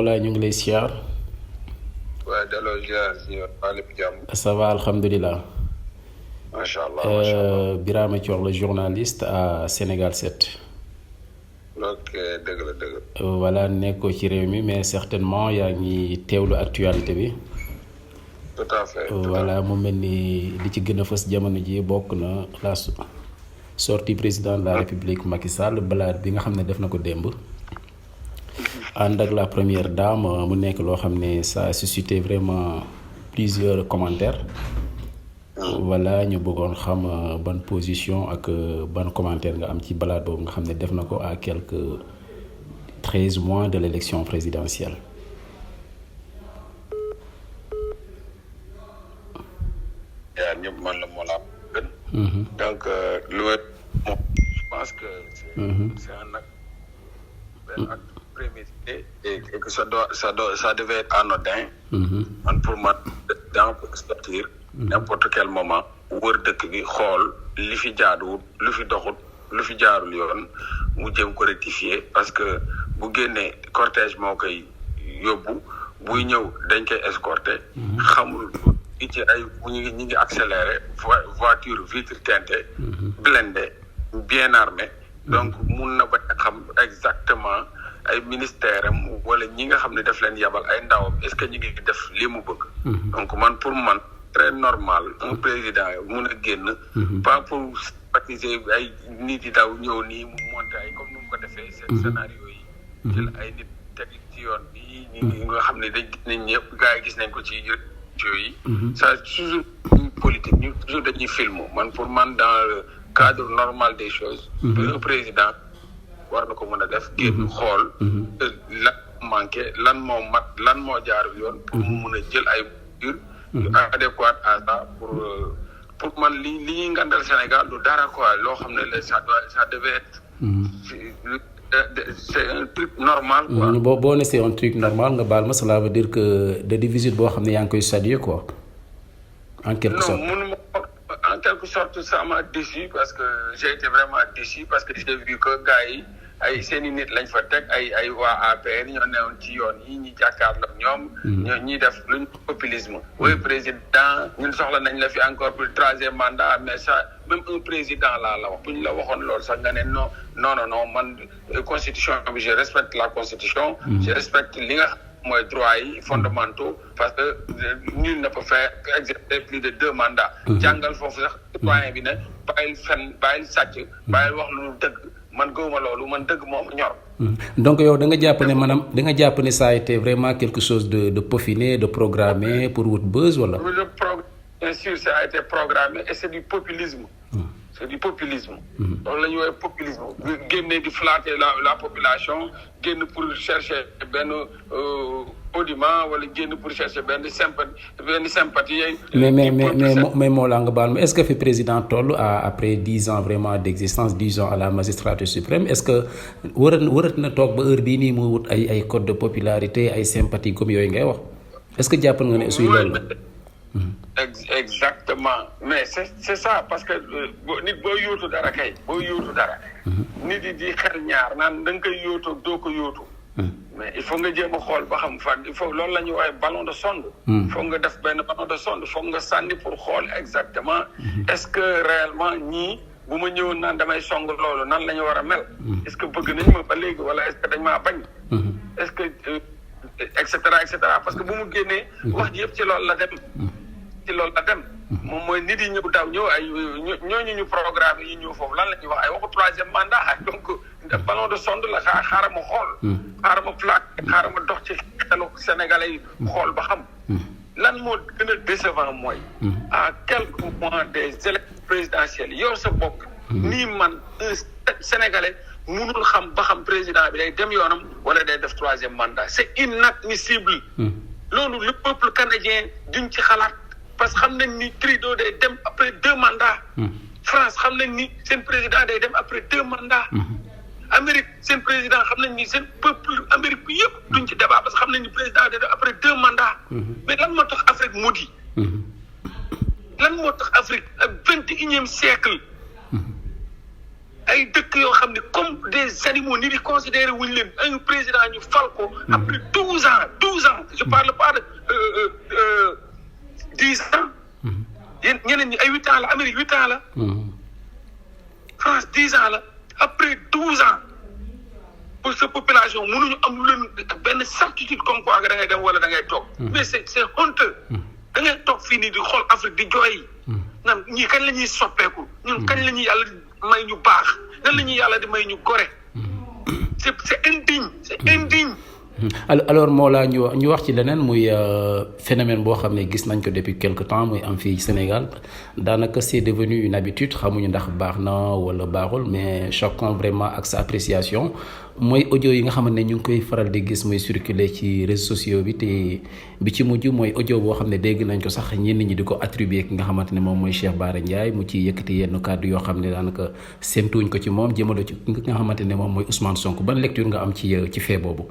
Mawla ñu ngi lay siyaar. waaye delloo ziar si waa lépp jàmm. Ça va alhamdulilah. macha allah macha allah. Birama Thior la journaliste à Sénégal 7. ok dëgg la dëgg la. Voilà nekkoo ci réew mi mais certainement yaa ngi teewlu actualité bi. tout à fait. Voilà mu mel ni li ci gën a fës jamono ji bokk na la sortie président de la République Macky Sall balade bi nga xam ne def na ko démb. ànd ak la première dame mu nekk loo xam ne ça a suscité vraiment plusieurs commentaires. Voilà ñu bëggoon xam ban position ak ban commentaire nga am ci balade boobu nga xam ne def na ko à quelques 13 mois de l'élection présidentielle. yaa ñëpp man la moo la gën. donc lu ma je pense que c'est un acte prémédité et que ça devait être anodin. man pour man dans pour sortir n'importe quel moment wër dëkk bi xool li fi jaaduwul lu fi doxul lu fi jaarul yoon mu jëm ko rectifier parce que bu génnee cortège moo koy yóbbu buy ñëw dañ koy escorter xamul ci ay ñi ngi accéléré voiture vitre teintée blindé bien armé donc mun na bañ a xam exactement ay ministère am wala ñi nga xam ne daf leen yabal ay ndawam est-ce que ñi ngi def li mu bëgg donc man pour man très normal un président mun a génn pas pour sympathiser ay nit yi daw ñëw nii mu monté ay comme nu mu ko defee seen scénario yi jël ay nit teg ci yoon bi ñi nga xam ne dañ gis nañ ñëpp gars yi gis nañ ko ci yooyu ça toujours politique ñu toujours dañuy film man pour man dans le cadre normal des choses un président war na ko mën a def génn xool lan manqué lan moo mat lan moo jaarul yoon pour mu mën a jël ay mesures adéquates à ça pour man li ñuy ngandal Sénégal du dara quoi loo xam ne ça devait être c'est un truc normal quoi. boo ne c'est un truc normal nga baal ma cela veut dire que da di visite boo xam ne yaa ngi koy saluer quoi en quelque sorte. Non mënuma en quelque sorte ça m'a déçu parce que j'ai été vraiment déçu parce que j'ai vu que gars yi ay seeni nit lañ fa teg ay waa APR ñoo newoon ci yoon yi ñi jàkkaarloo ñoom ñi def luñ populisme oui président ñun soxla nañ la fi encore pour troisième mandat mais ça même un président laa la wax bu ñu la waxoon loolu sax nga ne non man constitution bi je respecte la constitution je respecte li nga mooy droits yi fondamentaux parce que nul ne peut faire exercer plus de 2 mandats jàngal foofu sax citoyen bi ne bàyyil fen bàyyil sàcc bàyyil wax lu dëgg man gëwuma loolu man dëgg moom ñor. Donc yow da nga jàpp ne maanaam da nga jàpp ne ça a été vraiment quelque chose de peaufiné de programmé pour wut buzz wala. Bien sûr ça a été programmé et c'est du populisme. C'est du populisme. loolu la ñuy woowee populisme génne di flatter la population génn pour chercher benn audiment wala génn pour chercher benn sympathie. mais moo la nga baal ma est-ce que fi président toll après 10 ans vraiment d'existence 10 ans à la magistrature suprême est-ce que warat na toog ba heure bii nii mu wut ay code de popularité ay sympathie comme yooyu ngay wax est-ce que jàpp nga ne suy loolu la. Exactement mais c'est ça parce que nit boo yóotu dara kay nit yi di xel ñaar naan da nga koy yóotu doo ko yóotu mais il faut nga jéem a xool ba xam fan il faut loolu la ñuy woowee ballon de sonde foog nga def benn ballon de sonde foog nga sànni pour xool exactement est-ce que réellement ñii bu ma ñëwoon naan damay song loolu nan la ñu war a mel est-ce que bëgg nañ ma ba léegi wala est-ce que dañ maa bañ est-ce que et cetera parce que bu mu génnee wax ji yëpp ci loolu la dem moom mooy nit yi ñëw daw ñëw ay ñooñu ñu programme yi ñëw foofu lan la ñuy wax ay waxu troisième mandat donc ballon de sonde la xaaral ma xool xaaral ma plaque xaaral ma dox ci xelu sénégalais yi xool ba xam lan moo gën a décevant mooy à quelques mois des élections présidentielles yow sa bopp nii man un sénégalais mënul xam ba xam président bi day dem yoonam wala day def troisième mandat c'est inadmissible loolu le peuple canadien duñ ci xalaat parce que xam nañ ni Trudeau day dem après 2 mandats France xam nañ ni seen président day dem après 2 mandats Amérique seen président xam nañ ni seen peuple Amérique bi yëpp duñ ci débat parce que xam nañ ni président day dem après 2 mandats mais lan moo tax Afrique maudit lan moo tax Afrique ak 21e siècle ay dëkk yoo xam ne comme des animaux ni di considéré wuñ leen un président ñu fal ko après 12 ans je parle pas de 10 ans yéen ñeneen ñi ay 8 ans la Amérique 8 ans la France 10 ans la après 12 ans pour sa population mënuñu am lu leen benn certitude comme quoi da ngay dem wala da ngay toog mais c'est honteux da ngay toog fii nii di xool Afrique di jooy naan ñii kañ la ñuy soppeeku ñun kañ la ñuy yàlla may ñu baax nan la ñuy yàlla di may ñu gore c'est indigne alors Mollah ñu wax ci leneen muy phénomène boo xam ne gis nañ ko depuis quelque temps muy am fii Sénégal daanaka c'est devenu une habitude xamuñu ndax baax na wala baaxul mais chacun vraiment ak sa appréciation mooy audio yi nga xamante ne ñu ngi koy faral di gis muy circuler ci réseaux sociaux bi te bi ci mujj mooy audio boo xam ne dégg nañ ko sax ñenn ñi di ko attribuer ki nga xamante ne moom mooy Cheikh Bara Ndiaye mu ci yëkkati yenn kàddu yoo xam ne daanaka séentuuñ ko ci moom jëmale ci ki nga xamante ne moom mooy Ousmane Sonko ban lecture nga am ci fait boobu.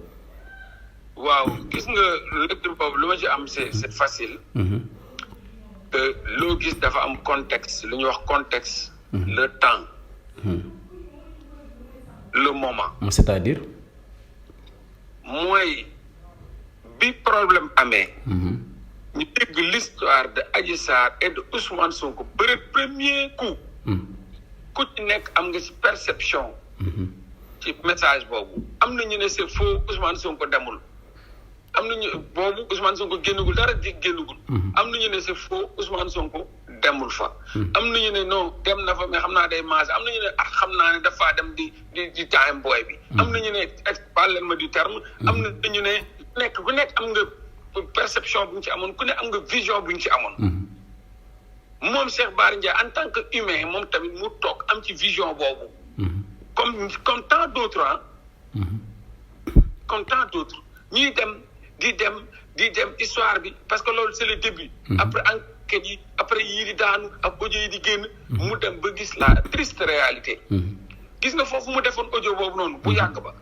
waaw gis nga lecture boobu lu ma ci am c'est facile. loo gis dafa am contexte lu ñuy wax contexte. le temps. le moment. c'est-à-dire. mooy bi problème amee. ñu dégg l'histoire de Adji Sarr et de Ousmane Sonko bëre premier coup. ku ci nekk am nga ci perception. ci message boobu am na ñu ne c'est faux Ousmane Sonko demul. am nañu boobu Ousmane Sonko génnagul dara génnagul. am nañu ne c'est faux Ousmane Sonko demul fa. am nañu ne non dem na fa mais xam naa day maase am nañu ne xam naa ne dafa dem di time boy bi. am nañu ne parlez ma du terme. am nañu ne ku nekk am nga perception bu ñu ci amoon ku ne am nga vision bu ñu ci amoon. moom Cheikh Bara Ndiaye en tant que humain moom tamit mu toog am ci vision boobu. comme tant d'autres comme tant d'autres ñuy dem. di dem histoire bi parce que loolu c'est le début. après enquête yi après yii di daanu ak audio yi di génn. mu dem ba gis la triste réalité. gis nga foofu mu defoon audio boobu noonu bu yàgg ba.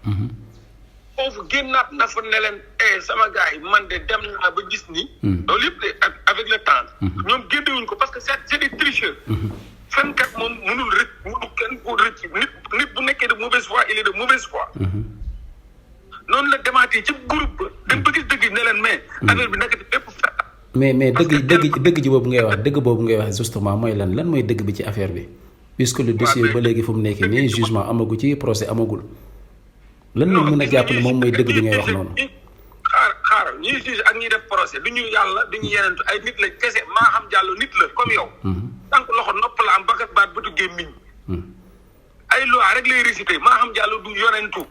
foofu génnaat na fa ne leen sama gars yi man de dem naa ba gis ni. loolu yëpp de avec le temps. ñoom génnewuñ ko parce que c'est des tricheurs. fenkat moom mënul kenn ko rëcc nit bu nekkee de mauvaise foi il est de mauvaise foi. noonu la demaatee ci groupe ba dem ba gis dëgg ne leen mais affaire bi naka lépp mais dëgg ji boobu ngay wax justement mooy lan mooy dëgg bi ci affaire bi puisque le dossier ba léegi fu mu nekk nii jugement amagu ci procès amagul lan lañ mën a jàpp ne moom mooy dëgg bi ngay wax noonu xaaral ñuy juge ak ñuy def procès du ñu yàlla du ñu yenentu ay nit la kese maa xam jàllo nit la comme yow tànk loxo nopp la am bakat baat bëtu gémmiñ ay loi rek lay réciter maa xam jàllo du yonentu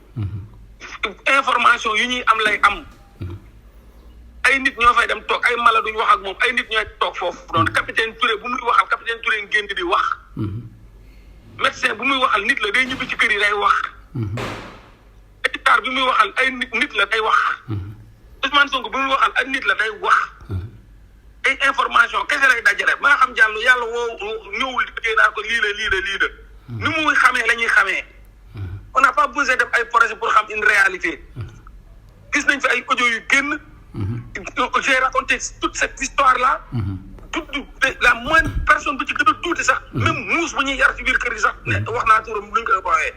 information yu ñuy am lay am ay nit ñoo fay dem toog ay mala duñ wax ak moom ay nit ñooy toog foofu noonu capitaine Touré bu muy waxal capitaine Touré génn di wax médecin bu muy waxal nit la day ñibbi ci kër yi day wax état bi muy waxal ay nit la day wax Ousmane Sonko bu muy waxal ay nit la day wax ay information kese lay dajale maa xam jàll yàlla woo ñëwul liggéey naa ko lii la ni muy xamee la ñuy xamee on n'a pas besoin def ay projet pour xam une réalité gis nañ fi ay audio yu génn j'ai raconté toute cette histoire là la moindre personne bu ci gën a tuuti sax même muus bu ñuy yar ci biir kër gi sax ne wax naa turam luñ koy booyee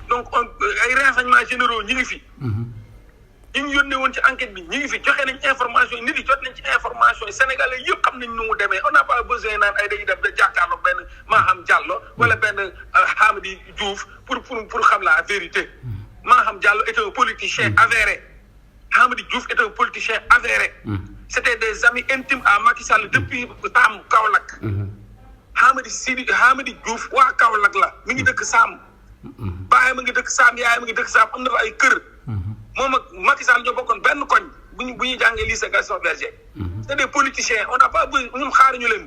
donc ay renseignements généraux ñi ngi fi ñi ñu yónnee woon ci enquête bi ñi ngi fi joxe nañ information yi nit yi jot nañ ci information yi sénégalais yëpp xam nañ nu mu demee on n'a pas besoin naan ay dañuy def da jàkkaarloog benn Maham Diallo wala benn Hamadi Diouf pour xam la vérité Maham Diallo est un politicien avéré Hamadi Diouf est un politicien avéré c'était des amis intimes à Macky Sall depuis Sam Kaolack Hamadi Diouf waa Kaolack la mi ngi dëkk Sam baayam mi ngi dëkk Sam yaayam mi ngi dëkk Sam am na fa ay kër moom ak Macky Sall ñoo bokkoon benn koñ bu ñuy jàngee lycée Gaston Berger c'est des politiciens on n'a pas besoin ñun xaaruñu leen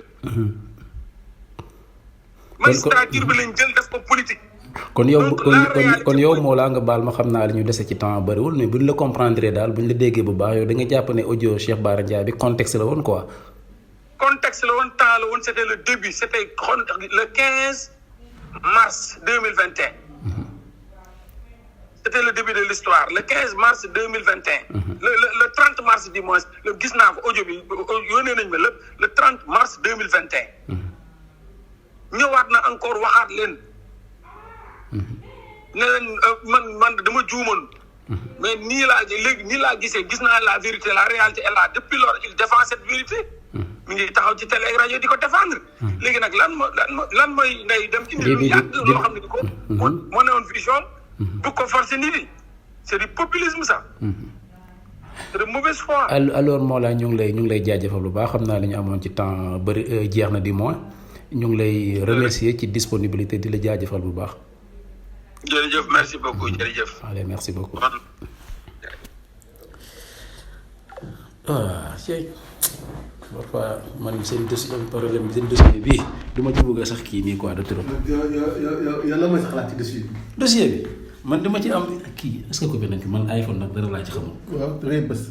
magistrature bi lañ jël def ko politique kon yow Mollah nga baal ma xam naa li ñu dese ci temps bëriwul mais buñ la comprendre daal buñ la déggee bu baax yow da nga jàpp ne audio Cheikh Bara Ndiaye bi contexte la woon quoi contexte la woon temps la woon c'était le début c'était le 15 mars 2021 c'était le début de l'histoire le 15 mars 2021 le 30 mars du mois gis naa ko audio bi yónnee nañ ma lépp le 30 mars 2021 ñëwaat na encore waxaat leen ne leen man dama juumoon. mais nii laa gisee gis naa la vérité la réalité est là depuis lors il défend cette vérité. mi ngi taxaw ci télé ak rajo di ko défendre. léegi nag lan mooy nday dem indi lu yàgg loo xam ne di ko. moo ne woon vision. bu ko forcer nit yi c'est du populisme ça. c'est de mauvaise foi. alors Mollah ñu ngi lay jaajëfal bu baax xam naa li ñu amoon ci temps bëri jeex na di moins ñu ngi lay remercier ci disponibilité di la jaajëfal bu baax. jërëjëf merci beaucoup jërëjëf. allez merci beaucoup. parfois man seen dossier problème seen dossier bii du ma ci bëgg sax kii nii quoi de trop. yow la mooy sax laaj ci dossier bi. dossier bi man dama ci am kii est-ce que ko nañ ko man iPhone nag dara laa ci xamul. waaw da ngay bës.